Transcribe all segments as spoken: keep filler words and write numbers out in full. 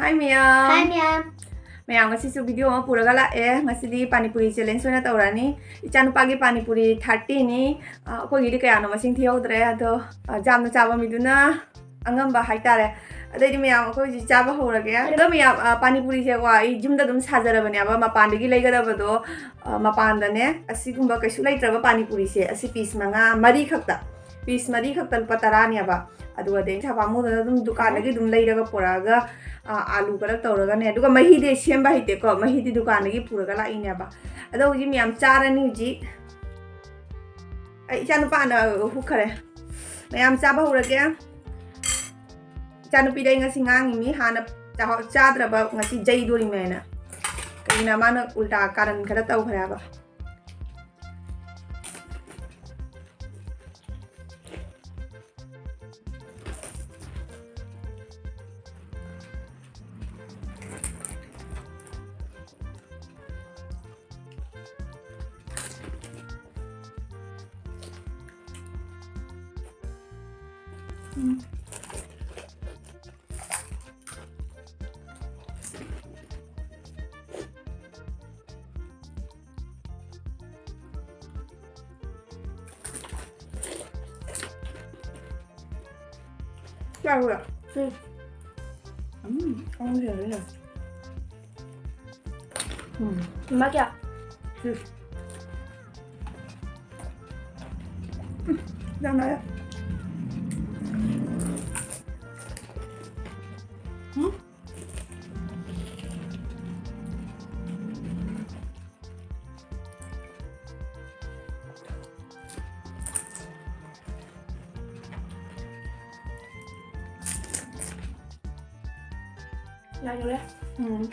Hi ꯃꯌꯥꯝ꯫ Hi ꯃꯌꯥꯝ꯫ ꯃꯌꯥꯝ, ꯉꯁꯤꯁꯨ video ꯑꯃ ꯄꯨꯔꯒ ꯂꯥꯛꯑꯦ꯫ ꯉꯁꯤꯗꯤ ꯄꯥꯅꯤꯄꯨꯔꯤ challenge ꯑꯣꯏꯅ ꯇꯧꯔꯅꯤ꯫ ꯏꯆꯥꯅꯨꯄꯥꯒꯤ ꯄꯥꯅꯤꯄꯨꯔꯤ thirty ꯅꯤ꯫ ꯑ, ꯑꯩꯈꯣꯏꯒꯤꯗꯤ ꯀꯌꯥꯅꯣ ꯃꯁꯤꯡ ꯊꯤꯍꯧꯗ꯭ꯔꯦ꯫ ꯑꯗꯣ, ꯑ, ꯌꯥꯝꯅ ꯆꯥꯕ ꯃꯤꯗꯨꯅ ꯑꯉꯝꯕ ꯍꯥꯏꯇꯥꯔꯦ꯫ ꯑꯗꯩꯗꯤ ꯃꯌꯥꯝ, ꯑꯩꯈꯣꯏ ꯍꯧꯖꯤꯛ ꯆꯥꯕ ꯍꯧꯔꯒꯦ꯫ ꯑꯗꯣ ꯃꯌꯥꯝ, ꯑ, ꯄꯥꯅꯤꯄꯨꯔꯤꯁꯦꯀꯣ, ꯑꯩ ꯌꯨꯝꯗ ꯑꯗꯨꯝ ꯁꯥꯖꯔꯕꯅꯦꯕ꯫ ꯃꯄꯥꯟꯗꯒꯤ ꯂꯩꯒꯗꯕꯗꯣ, ꯑ, ꯃꯄꯥꯟꯗꯅꯦ, ꯑꯁꯤꯒꯨꯝꯕ ꯀꯩꯁꯨ ꯂꯩꯇ꯭ꯔꯕ ꯄꯥꯅꯤꯄꯨꯔꯤꯁꯦ, ꯑꯁꯤ piece ꯃꯉꯥ, ꯃꯔꯤ ꯈꯛꯇ꯫ Piece ꯃꯔꯤ ꯈꯛꯇ ꯂꯨꯄꯥ ꯇꯔꯥꯅꯦꯕ꯫ ꯑꯗꯨꯒ ꯑꯗꯩ ꯄꯩꯁꯥ ꯄꯥꯝꯃꯨꯗꯅ ꯑꯗꯨꯝ ꯗꯨꯀꯥꯟꯗꯒꯤ ꯑꯗꯨꯝ ꯂꯩꯔꯒ ꯄꯨꯔꯛꯑꯒ, ꯑ, ꯑꯥꯂꯨ ꯈꯔ ꯇꯧꯔꯒꯅꯦ꯫ ꯑꯗꯨꯒ ꯃꯍꯤꯗꯤ ꯑꯩ ꯁꯦꯝꯕ ꯍꯩꯇꯦꯀꯣ, ꯃꯍꯤꯗꯤ ꯗꯨꯀꯥꯟꯗꯒꯤ ꯄꯨꯔꯒ ꯂꯥꯛꯏꯅꯦꯕ꯫ ꯑꯗꯣ ꯍꯧꯖꯤꯛ ꯃꯌꯥꯝ ꯆꯥꯔꯅꯤ ꯍꯧꯖꯤꯛ꯫ ꯑꯩ ꯏꯆꯥ ꯅꯨꯄꯥꯅ ꯍꯨꯛꯈꯔꯦ꯫ ꯃꯌꯥꯝ ꯆꯥꯕ ꯍꯧꯔꯒꯦ꯫ ꯏꯆꯥ ꯅꯨꯄꯤꯗ ꯑꯩ ꯉꯁꯤ ꯉꯥꯡꯉꯤꯅꯤ, ꯍꯥꯟꯅ ꯆꯥꯍꯧ-, ꯆꯥꯗ꯭ꯔꯕ ꯉꯁꯤ ꯖꯩꯗꯣꯔꯤꯃꯦꯅ꯫ ꯀꯩꯒꯤꯅꯣ ꯃꯥꯅ ꯎꯜꯇꯥ ꯀꯥꯔꯟ ꯈꯔ ꯇꯧꯈ꯭ꯔꯦ ꯍꯥꯏꯕ꯫ ꯎꯝ꯫ ꯆꯥꯔꯨꯔꯥ? ꯎꯝ꯫ ꯎꯝ, ꯑꯃꯨꯛ ꯍꯦꯜꯂꯦ꯫ ꯎꯝ꯫ ꯃꯥ ꯀꯌꯥ? ꯎꯝ꯫ ꯎꯝ, ꯌꯥꯝ ꯂꯥꯛꯑꯦ꯫ ꯎꯝ꯫ ꯌꯥꯗꯧꯔꯦ꯫ ꯎꯝ꯫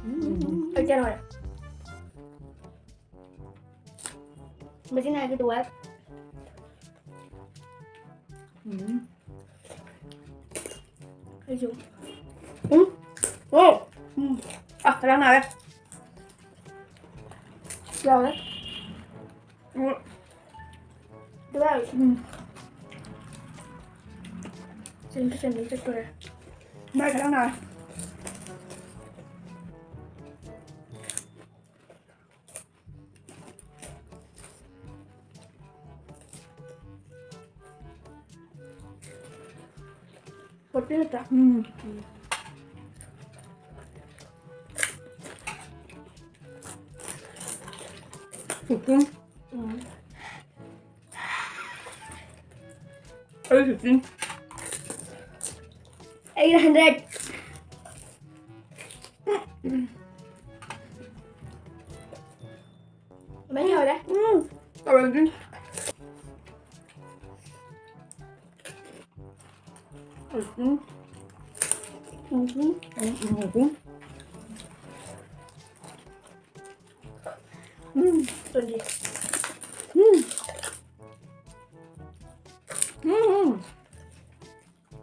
ꯎꯝ꯫ ꯑꯩ ꯆꯦꯟ ꯂꯣꯏꯔꯦ꯫ ꯃꯁꯤꯅ ꯍꯥꯏꯒꯦ ꯇꯧꯋꯦ꯫ ꯎꯝ꯫ ꯑꯩꯁꯨ꯫ ꯎꯝ꯫ ꯑꯣ꯫ ꯎꯝ꯫ ꯑ, ꯈꯗꯥꯡ ꯅꯥꯔꯦ꯫ ꯌꯥꯎꯔꯦ꯫ ꯎꯝ꯫ ꯑꯗꯨꯒ ꯎꯝ꯫ ꯆꯦꯟꯁꯨ ꯆꯦꯟꯕ ꯆꯠꯇꯣꯔꯦ꯫ ꯃꯥꯏ ꯈꯔ ꯅꯥꯏ꯫ ꯐꯣꯔꯇꯤ ꯅꯠꯇ꯭ꯔꯥ? ꯎꯝ꯫ ꯐꯤꯐꯇꯤꯟ꯫ ꯎꯝ꯫ ꯑꯩ ꯐꯤꯐꯇꯤꯟ꯫ ꯑꯩꯅ ꯍꯟꯗ꯭ꯔꯦꯠ꯫ ꯃꯍꯤ ꯍꯧꯔꯦ꯫ ꯎꯝ, ꯇꯧꯔꯗꯤ꯫ ꯎꯝ, ꯎꯝ, ꯎꯝ, ꯎꯝ, ꯎꯝ, ꯎꯝ꯫ ꯎꯝ, ꯇꯣꯟꯖꯤ꯫ ꯎꯝ꯫ ꯎꯝ, ꯎꯝ꯫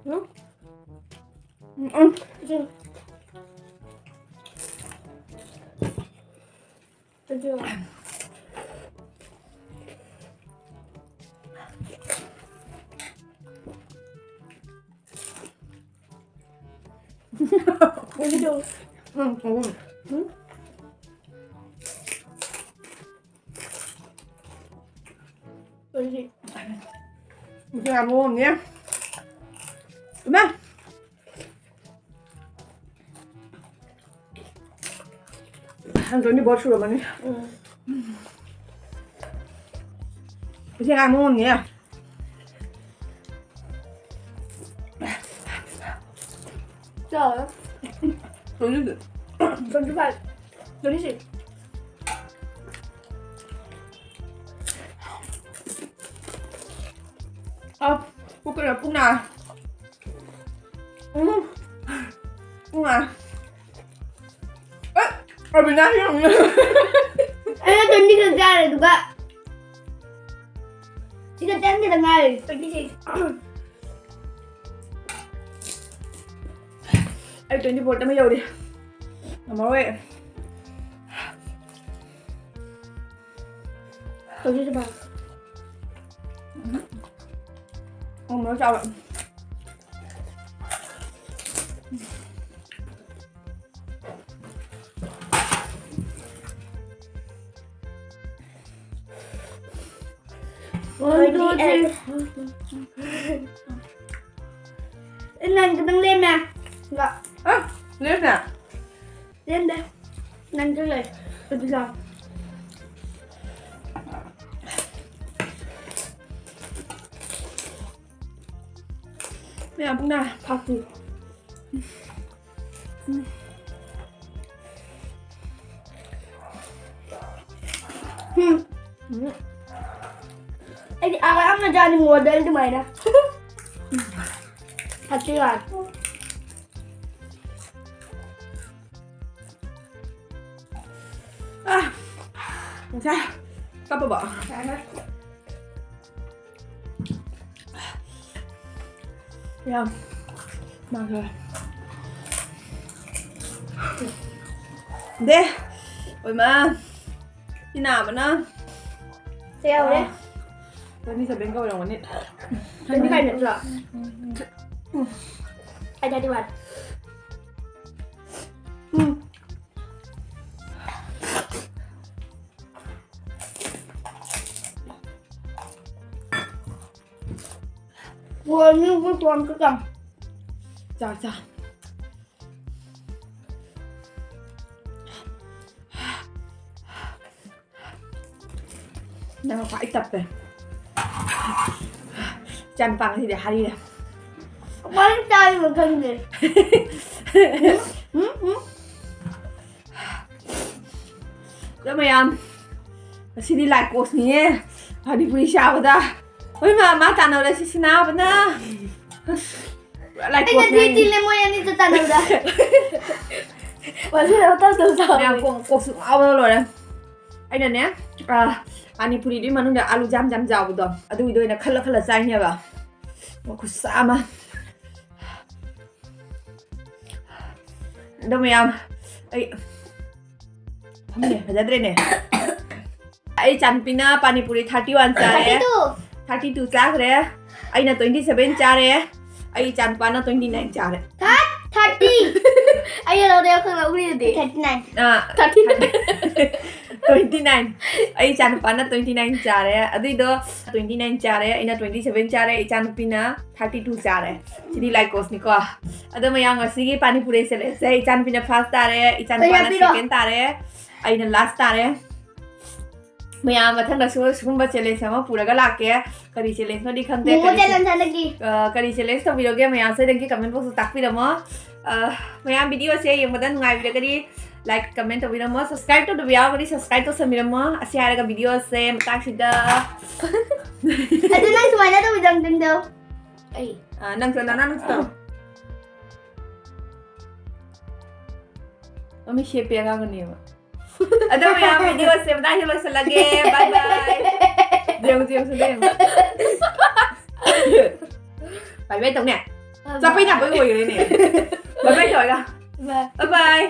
ꯎꯝ꯫ ꯎꯝ, ꯎꯝ꯫ ꯏꯆꯦ꯫ ꯇꯣꯟꯖꯤ꯫ ꯎꯝ, ꯎꯝ꯫ ꯎꯝ? ꯀꯔꯤ? ꯏꯟꯁꯥꯡ ꯌꯥꯝ ꯃꯑꯣꯡ ꯑꯃꯅꯦ꯫ ꯏꯃꯥ! ꯍꯟꯗ꯭ꯔꯦꯠ ꯇ꯭ꯋꯦꯟꯇꯤ ꯐꯣꯔ ꯁꯨꯔꯝꯃꯅꯤ꯫ ꯎꯝ꯫ ꯏꯟꯁꯥꯡ ꯌꯥꯝ ꯃꯑꯣꯡ ꯑꯃꯅꯦ꯫ ꯆꯥꯎꯔꯦ꯫ Twenty five, twenty six. ꯑ, ꯄꯨꯛ ꯀꯩꯅꯣ, ꯄꯨꯛ ꯅꯥ꯫ ꯎꯝ꯫ ꯄꯨꯛ ꯅꯥ꯫ ꯑꯦ, ꯑꯔꯕꯤꯅꯥ ꯌꯦꯡꯉꯨꯅꯦ꯫ ꯑꯩꯅ ꯇ꯭ꯋꯦꯟꯇꯤ ꯈꯛ ꯆꯥꯔꯦ, ꯑꯗꯨꯒ ꯁꯤꯒ ꯇꯦꯟ ꯈꯛꯇ ꯉꯥꯏꯔꯦ, ꯇ꯭ꯋꯦꯟꯇꯤ ꯁꯤꯛꯁ꯫ ꯑꯩ ꯇ꯭ꯋꯦꯟꯇꯤ ꯐꯣꯔ ꯑꯃ ꯌꯧꯔꯦ꯫ ꯉꯝꯃꯔꯣꯏ꯫ ꯍꯧꯖꯤꯛꯁꯨ ꯐꯪꯉꯦ꯫ ꯎꯝ, ꯃꯣꯔꯣꯛ ꯆꯥꯕ꯫ One, two, three. ꯑꯦ, ꯅꯪ ꯈꯤꯇꯪ ꯂꯦꯝꯃꯦ꯫ ꯂꯥ꯫ ꯑ, ꯂꯦꯝꯃꯦ? ꯂꯦꯝꯗꯦ꯫ ꯅꯪꯁꯨ ꯂꯩ꯫ ꯑꯗꯨ ꯆꯥꯎ꯫ ꯃꯌꯥꯝ ꯄꯨꯡ ꯅꯥꯏ꯫ ꯐꯥꯛꯄꯤ꯫ ꯎꯝ꯫ ꯎꯝ꯫ ꯑꯩꯗꯤ ꯑꯉꯥꯡ ꯃꯆꯥꯅꯤ ꯃꯣꯗꯦꯜ ꯑꯗꯨꯃꯥꯏꯅ꯫ ꯁꯥꯊꯤ ꯋꯥꯅꯤ꯫ ꯑꯥ, ꯉꯁꯥꯏ ꯀꯞꯄꯕꯣ? ꯌꯥꯝ ꯃꯥꯡꯈ꯭ꯔꯦ꯫ ꯗꯦ, ꯑꯣꯏꯃ, ꯁꯤ ꯅꯥꯕꯅ꯫ ꯁꯤ ꯌꯥꯎꯔꯦ꯫ ꯑꯥ, twenty seven ꯀ ꯑꯣꯏꯔꯝꯒꯅꯤ꯫ Twenty five ꯅꯠꯇ꯭ꯔꯣ? ꯑꯩ thirty one꯫ ꯎꯝ꯫ ꯕꯣꯜ ꯃꯤ ꯕꯨꯠ ꯇꯣꯡ ꯆꯠꯂꯝ꯫ ꯆꯥ, ꯆꯥ꯫ ꯅꯪ ꯈ꯭ꯋꯥꯏ ꯇꯞꯄꯦ꯫ ꯏꯆꯥꯅꯨꯄꯥ ꯉꯁꯤꯗꯤ ꯍꯥꯏꯔꯤꯔꯦ꯫ ꯀꯃꯥꯏꯅ ꯆꯥꯔꯤꯅꯣ ꯈꯪꯗꯦ꯫ ꯎꯝ, ꯎꯝ, ꯎꯝ꯫ ꯑꯗꯣ ꯃꯌꯥꯝ, ꯉꯁꯤꯗꯤ ꯂꯥꯏ ꯀꯣꯁꯅꯤꯌꯦ꯫ ꯄꯥꯅꯤ ꯄꯨꯔꯤ ꯆꯥꯕꯗ꯫ ꯍꯣꯏ, ꯃꯥ, ꯃꯥ ꯇꯥꯟꯅꯕꯗ ꯁꯤ ꯁꯤꯅꯥꯕꯅ꯫ ꯑꯁ, ꯄꯨꯔꯥ ꯂꯥꯏ ꯑꯩꯅ ꯀꯣꯁꯅꯦ꯫ ꯊꯤ ꯆꯤꯜꯂꯦ ꯃꯣꯏ ꯑꯅꯤꯗꯣ ꯇꯥꯟꯅꯕꯗ꯫ ꯃꯁꯤ ꯍꯣꯇꯦꯜꯗ ꯆꯥꯕꯅꯦ꯫ ꯃꯌꯥꯝ ꯀꯣꯛ, ꯀꯣꯛꯁꯨ ꯉꯥꯎꯕꯅ ꯂꯣꯏꯔꯦ꯫ ꯑꯩꯅꯅꯦ, ꯑ, ꯄꯥꯅꯤ ꯄꯨꯔꯤꯗꯨꯒꯤ ꯃꯅꯨꯡꯗ ꯑꯥꯂꯨ ꯖꯥꯝ ꯖꯥꯝ ꯌꯥꯎꯕꯗꯣ, ꯑꯗꯨꯒꯤꯗꯣ ꯑꯣꯏꯅ ꯈꯜꯂ ꯈꯜꯂ ꯆꯥꯏꯅꯦꯕ꯫ ꯈꯨꯠꯁꯥ ꯑꯃ꯫ ꯑꯗꯣ ꯃꯌꯥꯝ, ꯑꯩ ꯐꯝꯃꯤꯅꯦ, ꯐꯖꯗ꯭ꯔꯦꯅꯦ꯫ ꯑꯩ ꯏꯆꯥꯅꯨꯄꯤꯅ ꯄꯥꯅꯤꯄꯨꯔꯤ thirty one ꯆꯥꯔꯦ꯫ Thirty two꯫ Thirty two ꯆꯥꯈ꯭ꯔꯦ꯫ ꯑꯩꯅ twenty seven ꯆꯥꯔꯦ꯫ ꯑꯩ ꯏꯆꯥꯅꯨꯄꯥꯅ twenty nine ꯆꯥꯔꯦ꯫ Thirty꯫ ꯑꯩ ꯂꯧꯔꯦ, ꯑꯩꯈꯣꯏ ꯂꯧꯕꯤꯔꯗꯤ꯫ Thirty nine꯫ ꯑꯥ, Thirty nine꯫ Twenty nine꯫ ꯑꯩ ꯏꯆꯥꯅꯨꯄꯥꯅ twenty nine ꯆꯥꯔꯦ꯫ ꯑꯗꯨꯏꯗꯣ twenty nine ꯆꯥꯔꯦ, ꯑꯩꯅ twenty seven ꯆꯥꯔꯦ, ꯏꯆꯥꯅꯨꯄꯤꯅ thirty two ꯆꯥꯔꯦ꯫ ꯁꯤꯗꯤ ꯂꯥꯏꯀꯣꯁꯅꯤꯀꯣ꯫ ꯑꯗꯣ ꯃꯌꯥꯝ, ꯉꯁꯤꯒꯤ ꯄꯥꯅꯤꯄꯨꯔꯤ challengeꯁꯦ ꯏꯆꯥꯅꯨꯄꯤꯅ first ꯇꯥꯔꯦ, ꯏꯆꯥꯅꯨꯄꯥꯅ ꯄꯩꯁꯥ ꯄꯤꯔꯣ꯫ Second ꯇꯥꯔꯦ, ꯑꯩꯅ last ꯇꯥꯔꯦ꯫ ꯃꯌꯥꯝ, ꯃꯊꯪꯗꯁꯨ ꯁꯤꯒꯨꯝꯕ challenge ꯑꯃ ꯄꯨꯔꯒ ꯂꯥꯛꯀꯦ꯫ ꯀꯔꯤ challengeꯅꯣꯗꯤ ꯈꯪꯗꯦ꯫ Momo ꯀꯔꯤ challenge ꯍꯟꯗꯛꯀꯤ꯫ ꯑ, ꯀꯔꯤ challenge ꯇꯧꯕꯤꯔꯣꯒꯦ ꯃꯌꯥꯝ ꯁꯣꯏꯗꯅꯒꯤ comment boxꯇ ꯇꯥꯛꯄꯤꯔꯝꯃꯣ꯫ ꯑ, ꯃꯌꯥꯝ, videoꯁꯦ ꯌꯦꯡꯕꯗ ꯅꯨꯡꯉꯥꯏꯕꯤꯔꯒꯗꯤ like, comment ꯇꯧꯕꯤꯔꯝꯃꯣ꯫ Subscribe ꯇꯧꯗꯕ ꯌꯥꯎꯔꯒꯗꯤ subscribe ꯇꯧꯁꯟꯕꯤꯔꯝꯃꯣ꯫ ꯑꯁꯤ ꯍꯥꯏꯔꯒ videoꯁꯦ ꯃꯇꯥꯡꯁꯤꯗ ꯑꯗꯨ ꯅꯪ ꯁꯨꯃꯥꯏꯅ ꯇꯧꯕꯤꯗꯣ ꯑꯝꯇꯪ ꯇꯧ꯫ ꯑꯩ꯫ ꯑ, ꯅꯪꯁꯨ, ꯅꯅꯥ ꯅꯪꯁꯨ ꯇꯧ꯫ ꯃꯃꯤ ꯁꯦꯞꯄꯦ ꯑꯉꯥꯡꯒꯅꯦꯕ꯫ ꯑꯗꯣ ꯃꯌꯥꯝ, videoꯁꯦ ꯃꯇꯥꯡꯁꯤꯗ ꯂꯣꯏꯁꯤꯜꯂꯒꯦ꯫ Bye bye꯫ ꯌꯦꯡꯉꯨ, ꯌꯦꯡꯉꯨ, ꯌꯦꯡꯉꯨ꯫ Bye bye ꯇꯧꯅꯦ꯫ ꯆꯥꯄꯩ ꯅꯥꯄꯩ ꯑꯣꯏꯈ꯭ꯔꯦꯅꯦ꯫ Bye bye ꯇꯧꯔꯒ꯫ Bye꯫ Bye bye꯫